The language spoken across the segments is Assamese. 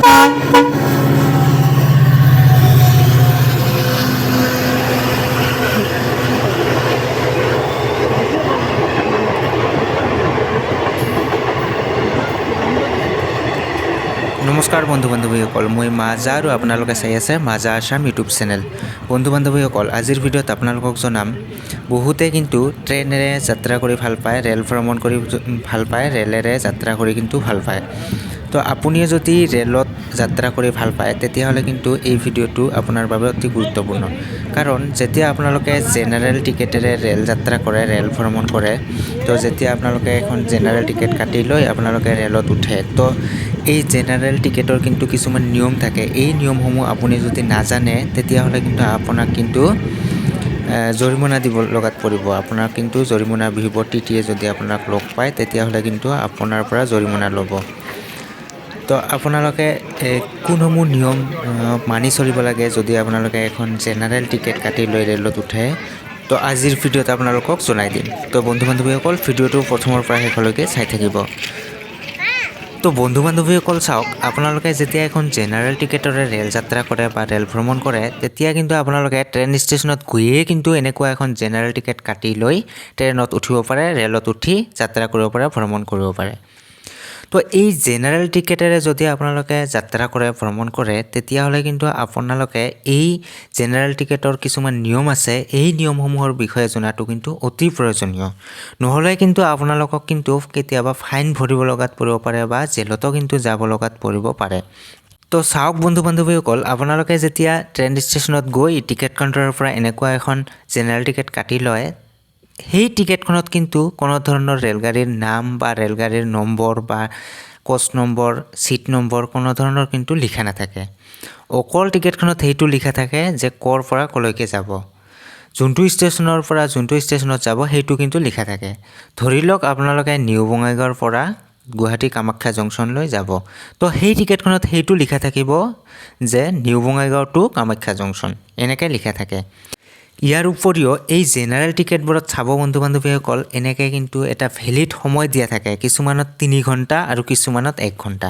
নমস্কাৰ বন্ধু বান্ধৱীসকল, মই মাজা আৰু আপোনালোকে চাই আছে মাজা আছাম ইউটিউব চেনেল। বন্ধু বান্ধৱীসকল, আজিৰ ভিডিঅ'ত আপোনালোকক জনাম, বহুতে কিন্তু ট্ৰেইনেৰে যাত্ৰা কৰি ভাল পায়, ৰেল ভ্ৰমণ কৰি ভাল পায়, ৰেলেৰে যাত্ৰা কৰি কিন্তু ভাল পায়। তো আপুনিও যদি ৰেলত যাত্ৰা কৰি ভাল পায়, তেতিয়াহ'লে কিন্তু এই ভিডিঅ'টো আপোনাৰ বাবে অতি গুৰুত্বপূৰ্ণ। কাৰণ যেতিয়া আপোনালোকে জেনেৰেল টিকেটেৰে ৰেল যাত্ৰা কৰে, ৰেল ভ্ৰমণ কৰে, তো যেতিয়া আপোনালোকে এখন জেনেৰেল টিকেট কাটি লৈ আপোনালোকে ৰেলত উঠে, তো এই জেনেৰেল টিকেটৰ কিন্তু কিছুমান নিয়ম থাকে। এই নিয়মসমূহ আপুনি যদি নাজানে, তেতিয়াহ'লে কিন্তু আপোনাক কিন্তু জৰিমনা দিব লগাত পৰিব। আপোনাক কিন্তু জৰিমনা বিহিব। টিটিয়ে যদি আপোনাক লগ পায়, তেতিয়াহ'লে কিন্তু আপোনাৰ পৰা জৰিমনা ল'ব। তো আপোনালোকে কোনসমূহ নিয়ম মানি চলিব লাগে যদি আপোনালোকে এখন জেনেৰেল টিকেট কাটি লৈ ৰেলত উঠে, তো আজিৰ ভিডিঅ'ত আপোনালোকক জনাই দিম। তো বন্ধু বান্ধৱীসকল, ভিডিঅ'টো প্ৰথমৰ পৰা শেষলৈকে চাই থাকিব। তো বন্ধু বান্ধৱীসকল চাওক, আপোনালোকে যেতিয়া এখন জেনেৰেল টিকেটৰে ৰেল যাত্ৰা কৰে বা ৰেল ভ্ৰমণ কৰে, তেতিয়া কিন্তু আপোনালোকে ট্ৰেইন ষ্টেচনত গৈয়ে কিন্তু এনেকুৱা এখন জেনেৰেল টিকেট কাটি লৈ ট্ৰেইনত উঠিব পাৰে, ৰেলত উঠি যাত্ৰা কৰিব পাৰে, ভ্ৰমণ কৰিব পাৰে। তো এই জেনেৰেল টিকেটেৰে যদি আপোনালোকে যাত্ৰা কৰে, ভ্ৰমণ কৰে, তেতিয়াহ'লে কিন্তু আপোনালোকে এই জেনেৰেল টিকেটৰ কিছুমান নিয়ম আছে, এই নিয়মসমূহৰ বিষয়ে জনাটো কিন্তু অতি প্ৰয়োজনীয়। নহ'লে কিন্তু আপোনালোকক কিন্তু কেতিয়াবা ফাইন ভৰিব লগাত পৰিব পাৰে বা জেলতো কিন্তু যাব লগাত পৰিব পাৰে। তো চাওক বন্ধু বান্ধৱীসকল, আপোনালোকে যেতিয়া ট্ৰেইন ষ্টেচনত গৈ টিকেট কাউণ্টাৰৰ পৰা এনেকুৱা এখন জেনেৰেল টিকেট কাটি লয়, সেই টিকেটখনত কিন্তু কোনো ধৰণৰ ৰেলগাড়ীৰ নাম বা ৰেলগাড়ীৰ নম্বৰ বা কোচ নম্বৰ, ছিট নম্বৰ কোনো ধৰণৰ কিন্তু লিখা নাথাকে। অকল টিকেটখনত সেইটো লিখা থাকে যে ক'ৰ পৰা ক'লৈকে যাব, যোনটো ষ্টেচনৰ পৰা যোনটো ষ্টেচনত যাব, সেইটো কিন্তু লিখা থাকে। ধৰি লওক আপোনালোকে নিউ বঙাইগাঁৱৰ পৰা গুৱাহাটী কামাখ্যা জংচনলৈ যাব, তো সেই টিকেটখনত সেইটো লিখা থাকিব যে New Bongaigaon to Kamakhya junction, এনেকৈ লিখা থাকে। ইয়াৰ উপৰিও এই জেনেৰেল টিকেটবোৰত চাব বন্ধু বান্ধৱীসকল, এনেকৈ কিন্তু এটা ভেলিড সময় দিয়া থাকে, কিছুমানত 3 ঘণ্টা আৰু কিছুমানত এক ঘণ্টা।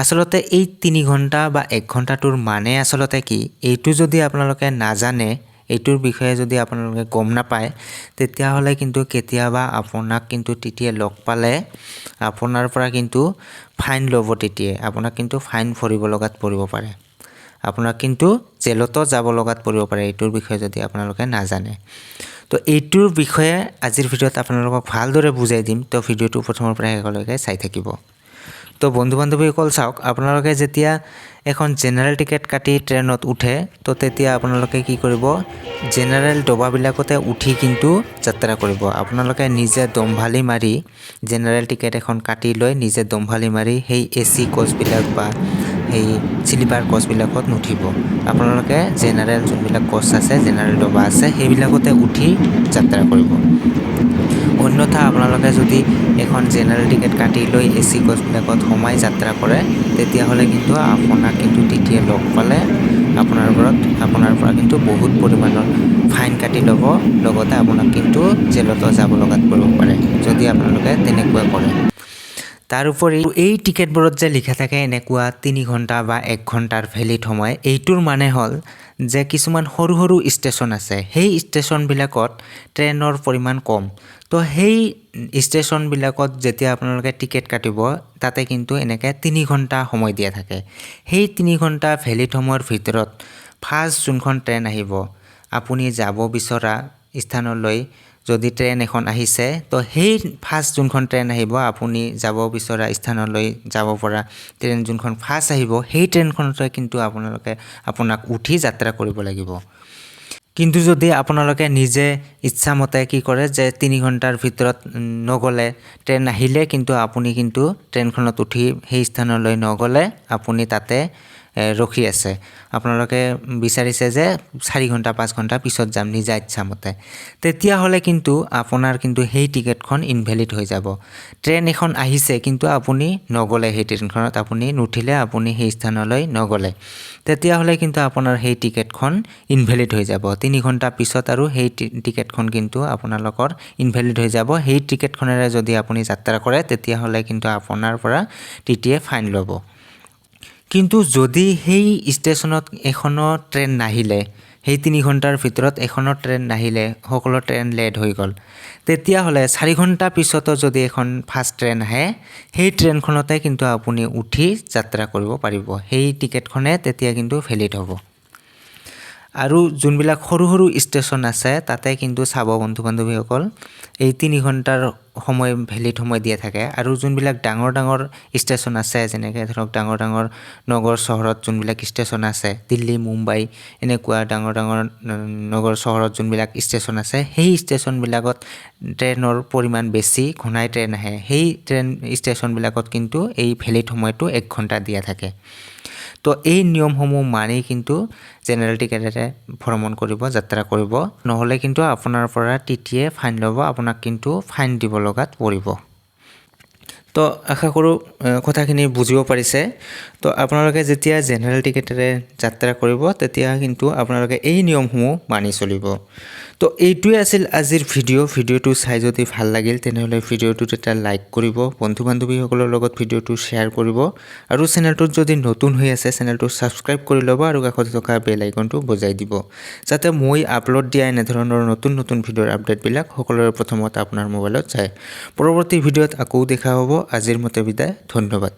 আচলতে এই 3 ঘণ্টা বা এক ঘণ্টাটোৰ মানে আচলতে কি, এইটো যদি আপোনালোকে নাজানে, এইটোৰ বিষয়ে যদি আপোনালোকে গম নাপায়, তেতিয়াহ'লে কিন্তু কেতিয়াবা আপোনাক কিন্তু টিটিয়ে লগ পালে আপোনাৰ পৰা কিন্তু ফাইন ল'ব। টিটিয়ে আপোনাক কিন্তু ফাইন ভৰিব লগাত পৰিব পাৰে, আপোনাক কিন্তু জেলতো যাব লগাত পৰিব পাৰে, এইটোৰ বিষয়ে যদি আপোনালোকে নাজানে। তো এইটোৰ বিষয়ে আজিৰ ভিডিঅ'ত আপোনালোকক ভালদৰে বুজাই দিম। তো ভিডিঅ'টো প্ৰথমৰ পৰা শেষলৈকে চাই থাকিব। তো বন্ধু বান্ধৱীসকল চাওক, আপোনালোকে যেতিয়া এখন জেনেৰেল টিকেট কাটি ট্ৰেইনত উঠে, তো তেতিয়া আপোনালোকে কি কৰিব? জেনেৰেল ডবাবিলাকতে উঠি কিন্তু যাত্ৰা কৰিব। আপোনালোকে নিজে দম্ভালি মাৰি জেনেৰেল টিকেট এখন কাটি লৈ নিজে দম্ভালি মাৰি সেই এচি কোচবিলাক বা সেই শ্লিপাৰ কোচবিলাকত নুঠিব। আপোনালোকে জেনেৰেল যোনবিলাক কোচ আছে, জেনেৰেল ডবা আছে, সেইবিলাকতে উঠি যাত্ৰা কৰিব। অন্যথা আপোনালোকে যদি এখন জেনেৰেল টিকেট কাটি লৈ এচি কোচবিলাকত সোমাই যাত্ৰা কৰে, তেতিয়াহ'লে কিন্তু আপোনাক কিন্তু টিটিয়ে লগ পালে আপোনাৰ পৰা কিন্তু বহুত পৰিমাণৰ ফাইন কাটি ল'ব, লগতে আপোনাক কিন্তু জেলতো যাব লগাত পৰিব পাৰে যদি আপোনালোকে তেনেকুৱা কৰে। তাৰোপৰি এই টিকেটবোৰত যে লিখা থাকে এনেকুৱা 3 ঘণ্টা বা এক ঘণ্টাৰ ভেলিড সময়, এইটোৰ মানে হ'ল যে কিছুমান সৰু সৰু ষ্টেচন আছে, সেই ষ্টেচনবিলাকত ট্ৰেইনৰ পৰিমাণ কম। তো সেই ষ্টেচনবিলাকত যেতিয়া আপোনালোকে টিকেট কাটিব, তাতে কিন্তু এনেকৈ 3 ঘণ্টা সময় দিয়া থাকে। সেই 3 ঘণ্টা ভেলিড সময়ৰ ভিতৰত ফাৰ্ষ্ট যোনখন ট্ৰেইন আহিব, আপুনি যাব বিচৰা স্থানলৈ যদি ট্ৰেইন এখন আহিছে, তো সেই ফাৰ্ষ্ট যোনখন ট্ৰেইন আহিব, আপুনি যাব বিচৰা স্থানলৈ যাব পৰা ট্ৰেইন যোনখন ফাৰ্ষ্ট আহিব, সেই ট্ৰেইনখনতে কিন্তু আপোনালোকে আপোনাক উঠি যাত্ৰা কৰিব লাগিব। কিন্তু যদি আপোনালোকে নিজে ইচ্ছামতে কি কৰে যে 3 ঘণ্টাৰ ভিতৰত নগ'লে, ট্ৰেইন আহিলে কিন্তু আপুনি কিন্তু ট্ৰেইনখনত উঠি সেই স্থানলৈ নগ'লে, আপুনি তাতে ৰখি আছে, আপোনালোকে বিচাৰিছে যে 4 ঘণ্টা 5 ঘণ্টা পিছত যাম নিজা ইচ্ছামতে, তেতিয়াহ'লে কিন্তু আপোনাৰ কিন্তু সেই টিকেটখন ইনভেলিড হৈ যাব। ট্ৰেইন এখন আহিছে কিন্তু আপুনি নগ'লে, সেই ট্ৰেইনখনত আপুনি নুঠিলে, আপুনি সেই স্থানলৈ নগ'লে, তেতিয়াহ'লে কিন্তু আপোনাৰ সেই টিকেটখন ইনভেলিড হৈ যাব। 3 ঘণ্টা পিছত আৰু সেই টিকেটখন কিন্তু আপোনালোকৰ ইনভেলিড হৈ যাব। সেই টিকেটখনেৰে যদি আপুনি যাত্ৰা কৰে, তেতিয়াহ'লে কিন্তু আপোনাৰ পৰা টিটিয়ে ফাইন ল'ব। কিন্তু যদি সেই ষ্টেচনত এখনো ট্ৰেইন নাহিলে, সেই 3 ঘণ্টাৰ ভিতৰত এখনো ট্ৰেইন নাহিলে, সকলো ট্ৰেইন লেট হৈ গ'ল, তেতিয়াহ'লে 4 ঘণ্টা পিছতো যদি এখন ফাষ্ট ট্ৰেইন আহে, সেই ট্ৰেইনখনতে কিন্তু আপুনি উঠি যাত্ৰা কৰিব পাৰিব। সেই টিকেটখনে তেতিয়া কিন্তু ভেলিড হ'ব। আৰু যোনবিলাক সৰু সৰু ষ্টেচন আছে, তাতে কিন্তু চাব বন্ধু বান্ধৱীসকল, এই 3 ঘণ্টাৰ সময় ভেলিড সময় দিয়া থাকে। আৰু যোনবিলাক ডাঙৰ ডাঙৰ ষ্টেচন আছে, যেনেকৈ ধৰক ডাঙৰ ডাঙৰ নগৰ চহৰত যোনবিলাক ষ্টেচন আছে, দিল্লী, মুম্বাই এনেকুৱা ডাঙৰ ডাঙৰ নগৰ চহৰত যোনবিলাক ষ্টেচন আছে, সেই ষ্টেচনবিলাকত ট্ৰেইনৰ পৰিমাণ বেছি, ঘনাই ট্ৰেইন আহে। সেই ট্ৰেইন ষ্টেচনবিলাকত কিন্তু এই ভেলিড সময়টো 1 ঘণ্টা দিয়া থাকে। তো এই নিয়মসমূহ মানি কিন্তু জেনেৰেল টিকেটেৰে ভ্ৰমণ কৰিব, যাত্ৰা কৰিব। নহ'লে কিন্তু আপোনাৰ পৰা টিটিয়ে ফাইন ল'ব, আপোনাক কিন্তু ফাইন দিব লগাত পৰিব। তো আশা কৰোঁ কথাখিনি বুজিব পাৰিছে। তো আপোনালোকে যেতিয়া জেনেৰেল টিকেটেৰে যাত্ৰা কৰিব, তেতিয়া কিন্তু আপোনালোকে এই নিয়মসমূহ মানি চলিব। তো এইটোৱে আছিল আজিৰ ভিডিঅ'। ভিডিঅ'টো চাই যদি ভাল লাগিল, তেনেহ'লে ভিডিঅ'টোত এটা লাইক কৰিব, বন্ধু বান্ধৱীসকলৰ লগত ভিডিঅ'টো শ্বেয়াৰ কৰিব আৰু চেনেলটোত যদি নতুন হৈ আছে, চেনেলটো ছাবস্ক্ৰাইব কৰি ল'ব আৰু কাষতে থকা বেল আইকনটো বজাই দিব, যাতে মই আপলোড দিয়া এনেধৰণৰ নতুন নতুন ভিডিঅ'ৰ আপডেটবিলাক সকলোৰে প্ৰথমত আপোনাৰ মোবাইলত যায়। পৰৱৰ্তী ভিডিঅ'ত আকৌ দেখা হ'ব। আজিৰ মতে বিদায়, ধন্যবাদ।